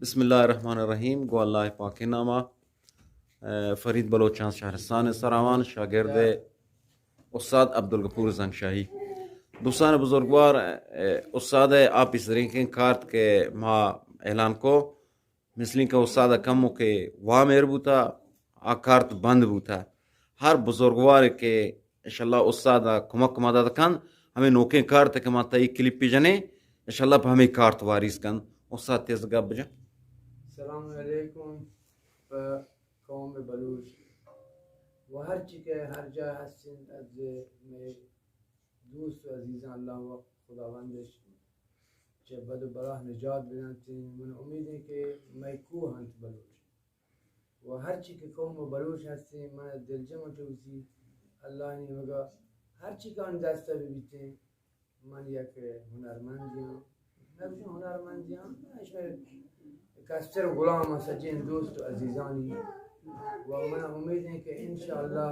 بسم اللہ الرحمن الرحیم۔ گوں اللہ پاکیں ناما۔ اے، فرید بلوچان شہرستان سراوان، شاگرد استاد عبدالغفور زنگشاہی۔ دوستان بزرگوار، اے، استاد آ پیسرینکیں کارت کہ ما اعلان کو، مثل اینکہ استاد کمو کہ وام ایر بوتا، آ کارت بند بوتا۔ ہر بزرگوار کہ انشاءاللہ استاد کمک مدد کن، ہمیں نوکیں کارت کہ ما تئی کلپی جنیں، انشاءاللہ پہ ہمیں کارت واریز کن۔ استاد تیز گپ بجن۔ السلام علیکم۔ پہ قوم بلوچ و ہرچی کہ ہر جا ہستین، از مئے دوست و عزیزان اللہ و خداوندش چہ بد و بلاہ نجات بدنت۔ من امیدیں کہ مئے کوہ انت بلوچ و ہرچی کہ قوم و بلوچ ہستیں، من دلجم و چوسی اللہ نیمگا ہرچی کہ آن دستا ببیتیں۔ من یک ہنرمندی آں، نہ گوشاں ہنرمندی آں، من شمئے کستر غلام آں، سجین دوست و عزیزانی۔ و من امیدیں کہ انشاءاللہ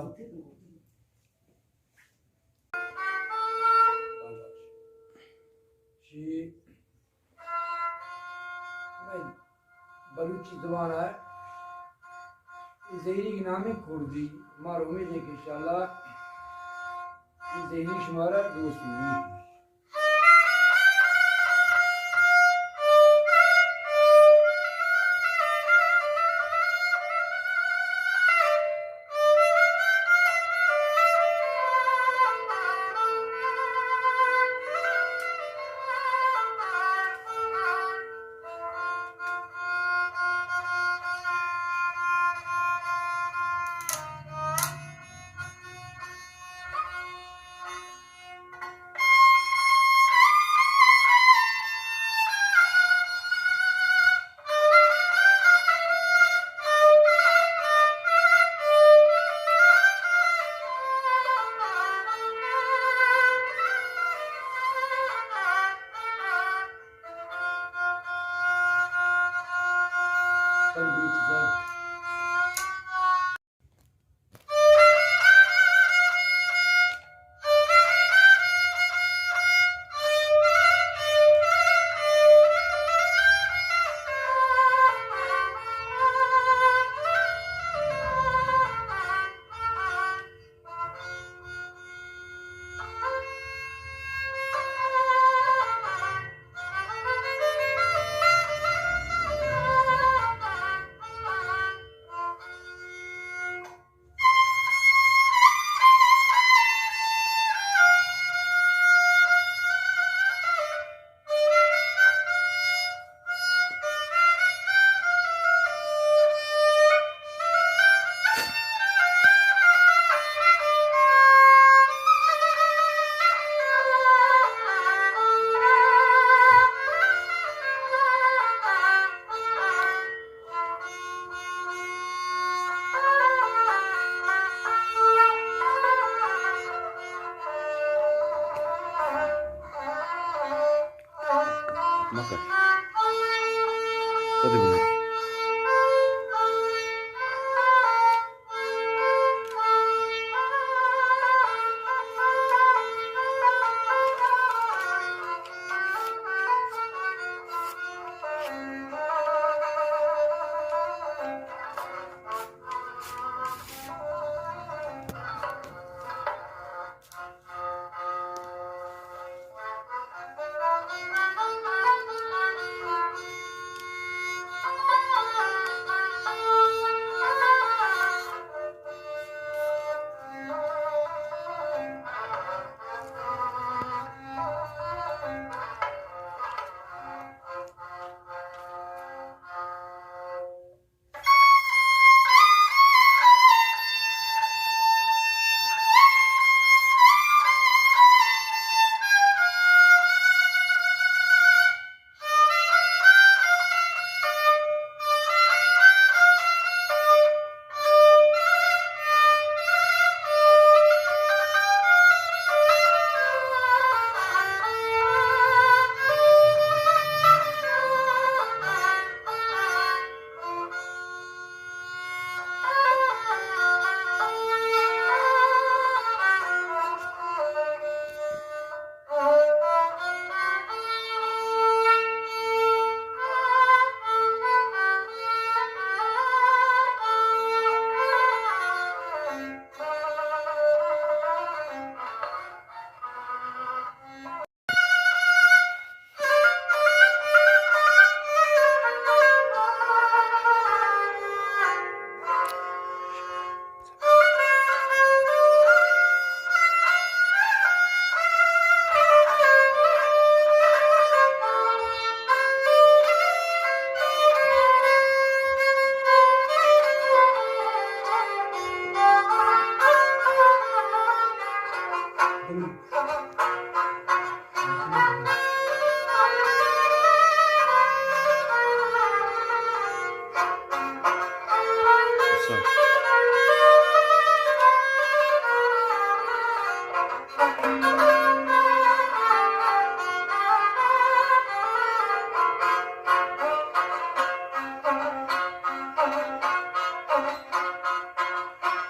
شی مئے بلوچی زبان ء اے زہیری نامیں کردی، مارا امید ہے کہ انشاءاللہ اے زہیری شمارا دوست بی۔ مکن۔ کدی بنا۔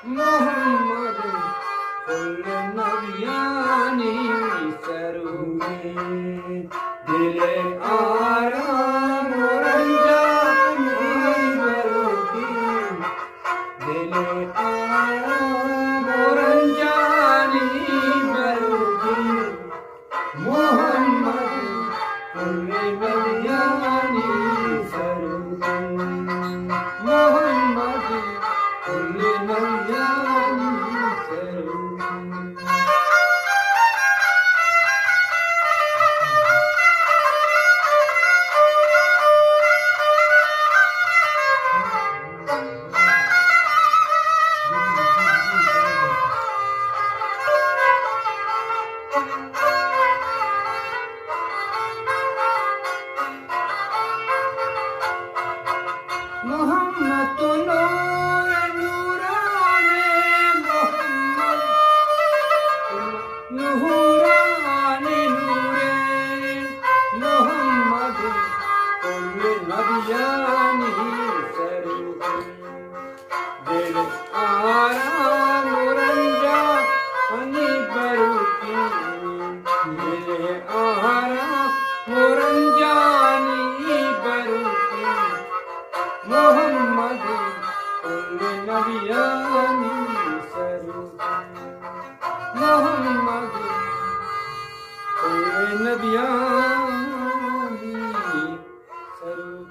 محمد کل نبیانی سروکیں، دل آرام و رنجانی بروکیں، دل آرام و رنجانی بروکیں۔ محمد کل نبیانی سروکیں، محمد کل نبیانی سروکیں۔ محمد تو نور نورانی، محمد نورانی نورے، محمد کل نبیانی سروکیں۔ دل آرام و رنجانی بروکیں، دل آرام و رنجانی بروکیں۔ محمد کل نبیانی سروکیں، محمد کل نبیانی سروکیں۔